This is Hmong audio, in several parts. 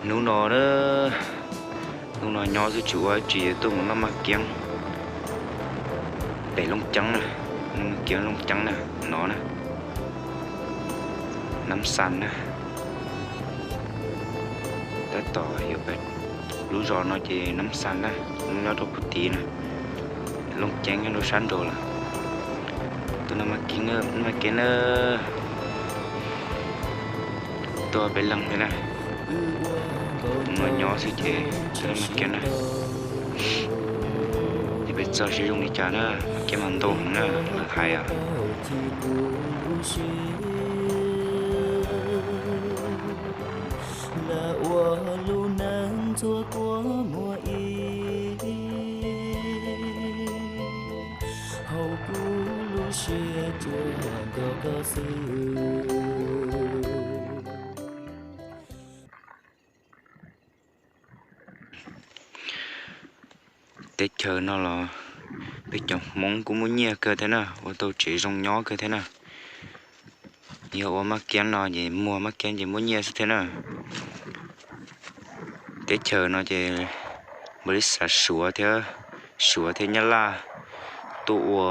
Hnub no na, hnub no nyob xwb tsis ua tsis tuaj mus noj maj kiab pem Looj Ceeb na, noj maj kiab Looj Ceeb na, no na, Nab Xas na. Tab tom yog pem lub zos no ces Nab Xas na, nyob rau puag tid na, Looj Ceeb nyob rau sab nraud lawm. Tuaj noj maj kiab na, tuaj peb leeg thiab na. Hnub no nyob xwb ces tuaj noj maj kiab na. Ces peb txog seb zoo li cas na, maj kiab mas ntau heev na, lawv hais os. Lawv ua lub neej ntxhua kua muag ib, hauv kuv lub siab tsuas nco koj xwb. Teb chaws no los peb cov Hmoob kuj muaj nyiaj kawg thiab na, ua tau tsev zoo nyob kawg thiab na. Yog ua maj kiab no ces muag maj kiab ces muaj nyiaj xwb thiab na. Teb chaws no ces npawg li xav Suav thiab, Suav thiab Nyab Laj tuaj ua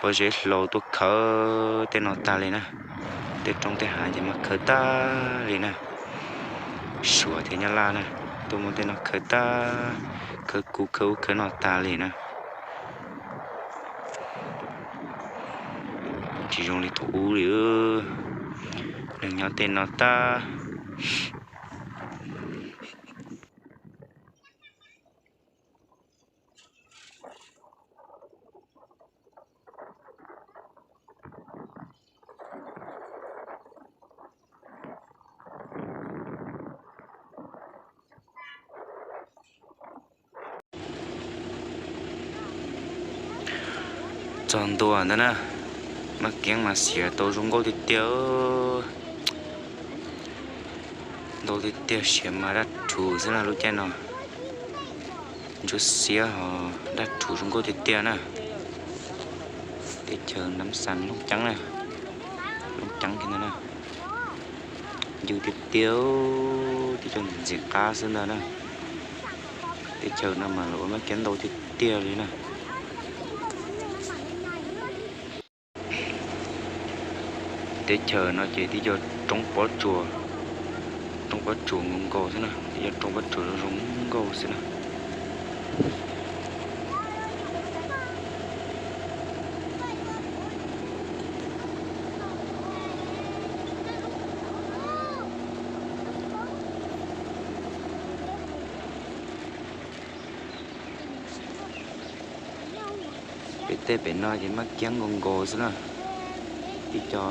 pob zeb hlau tuaj khawb tej no tag li na. Tej roob tej hav ces mas khawb tag li na. Suav thiab Nyab Laj na, tuaj muab tej no khawb tag, khawb kub khawb ub khawb no tag li na. Tsis zoo li thaum ub li, neeg nyob tej no tag. Txog ntua ntawd na, maj kiab mas siav tau zoo nkauj tiag tiag. Ntau tiag tiag, siav mas daj rhuv xwb na lub caij no. Ntsuab xiab ho daj rhuv zoo nkauj tiag tiag na. Teb chaws Nab Xas Looj Ceeb na, Looj Ceeb kiag ntag na. Ncw tiag tiag, tib co ntxim qab xwb ntag na. Teb chaws no mas lawv ua maj kiab ntau tiag tiag li na. Teb chaws no ces tib co roob pob tsuas, roob pob tsuas nkaus nkaus xwb na, tib co roob pob tsuas zoo zoo nkauj xwb na. Pem tej pem no ces maj kiab nkaus nkaus xwb na. Tib co,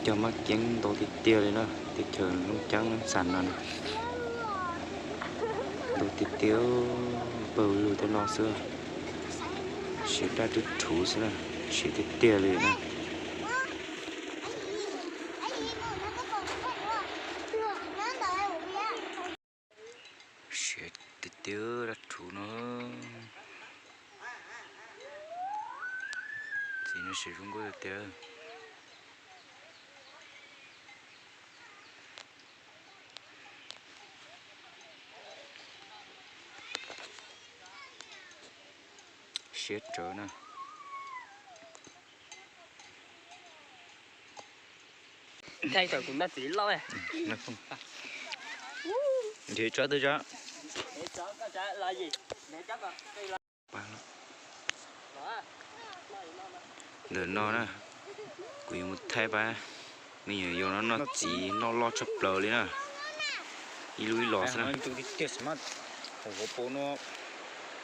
co maj kiab ntau tiag tiag li na, teb chaws Looj Ceeb Nab Xas no na. Ntau tiag tiag, pawg lug tej no xwb. Siav daj rhuv rhuv xwb na, siav tiag tiag li na. Siav tiag tiag daj rhuv no. Txiv no siav zoo nkauj tiag tiag. Siab tsawv na. Thaij kom kuv ntaj txiv loj. Nrhiav tsob twg tsob? Ntawm no na, kuv yuav mus thaij pab me nyuam yaus no noj txiv noj loj tshaj plaws li na. Ib lub ib los xwb na. Hauv paus no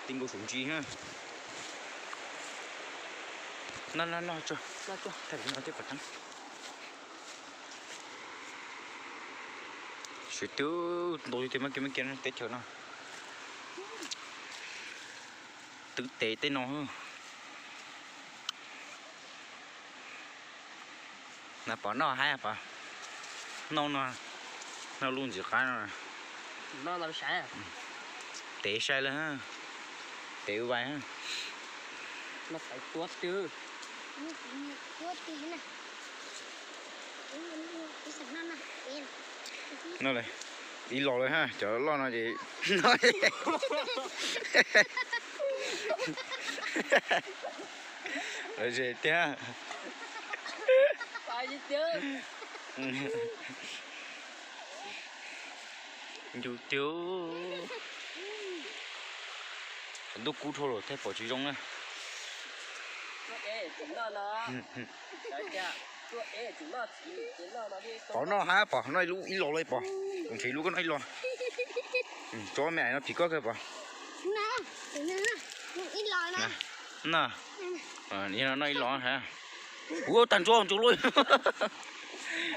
ti nkaus saum ntsis na. Noj noj noj tso, thaij no thiab kom tseeb. Siav twb ntau tiag tiag, maj kiab maj kiab teb chaws no. Twb tes tej no. Na pom noj haib pom. Noj no, noj lub ntxim qab no. Tev sai lawm, tev vais. Noj lawm. Ib los lawm ha, cov loj no ces lawv ze tiag. Ncu tiag. Ntuj kub dhau lawm thiaj pom tsis zoo na. Pom noj hab, pom noj ib los li pom. Kuv nrhiav lub koj noj ib los. Tsob me ais no phim koj kawg pom. Na, noj ib los hab. Ua tag ntsuab ntsuab luaj.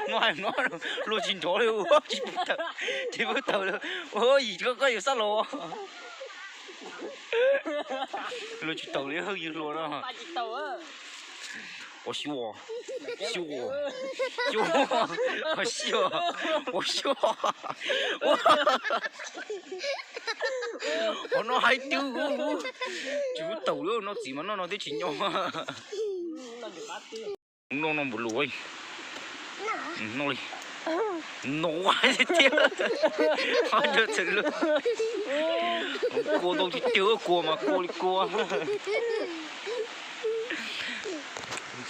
Muab hais no luag tsis nrov li, tsis pub tawm, tsis pub tawm li. Ua yim koj yuav xab los. Luag tsis tawm li, yws hluas no. Ua xyuas, xyuas, xyuas, ua xyuas, ua xyuas. Ua no haib twb, tsis pub tawm li, noj txiv mas noj no twb tsis nyob. Noj no npaum lus, noj li, no thiab. Kua ntau tiag tiag, kua mas kua li kua.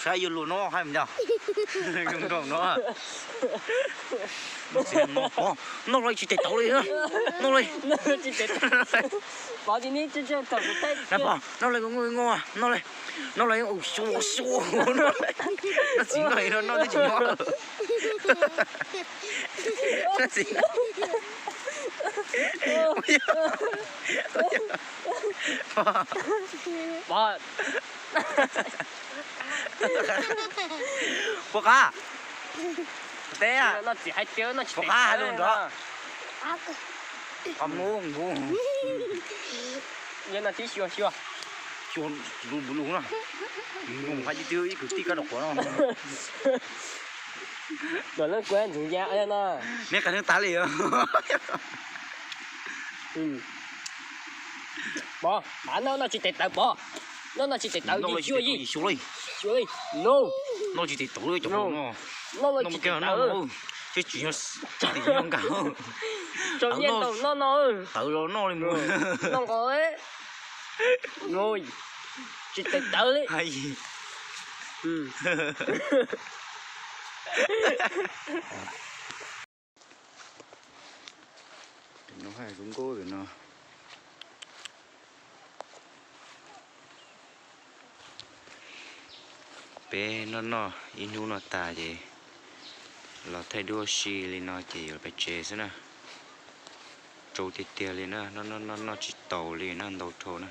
Saib yuav luag no hais mus yog zoo nraug no. Noj li tsis tes tauv li, noj li. Pov, noj li, noj li, noj li, xyuas xyuas, noj txiv noj no noj twb tsis nyob. Noj txiv. Puas qab? Teb, puas qab hais lus nrov? Qhov muv nkuv. Xyuas lus lus no, mus hais tiag tiag ib kwv tij kab rau quav no. Kom leej kuv ntxoov ya no. Neb qab neeb tas li. Pov, pov, noj no tsis tes tawv, pov. Noj no tsis tes tawv, xyuas li, xyuas li. No, noj tsis tes tawv li cov no. Noj no tsis tes tawv, tsis nyob nkaus. Tawv los noj li mus. Noj nqos, no tsis tes tawv li. No hais zoo nkauj pem no. Peb noj noj ib hnub no tas ces los thaij duab si li no ces yuav pem tsev xwb na. Tsau tiag tiag li na, noj noj noj tsis taus li na, ntau dhau na.